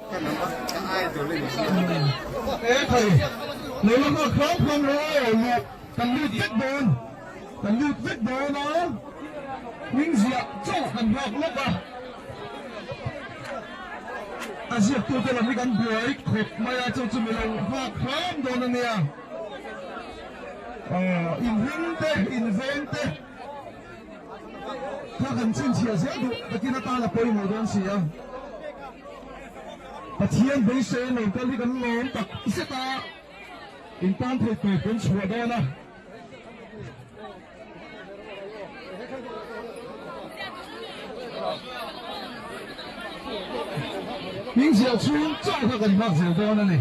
E thei lo la nghak hram hram rawh aw luh kan lut vek dawn kan lut vek dawn a hming ziah chauh kan nghak lawk a a ziaktute lam hi kan buai khawp mai a chu chu mi lo nghak hram dawn a nia aw inhming te inveng te. Kha kan chhinchhiah zel duh takin atan a pawimawh dawn si a. Pathian beisei lo kal hi kan lawm tak zet a, in tan theih tawp kan chhuah dawn a. Hming ziah chhung chauh kha kan nghak zel dawn a ni.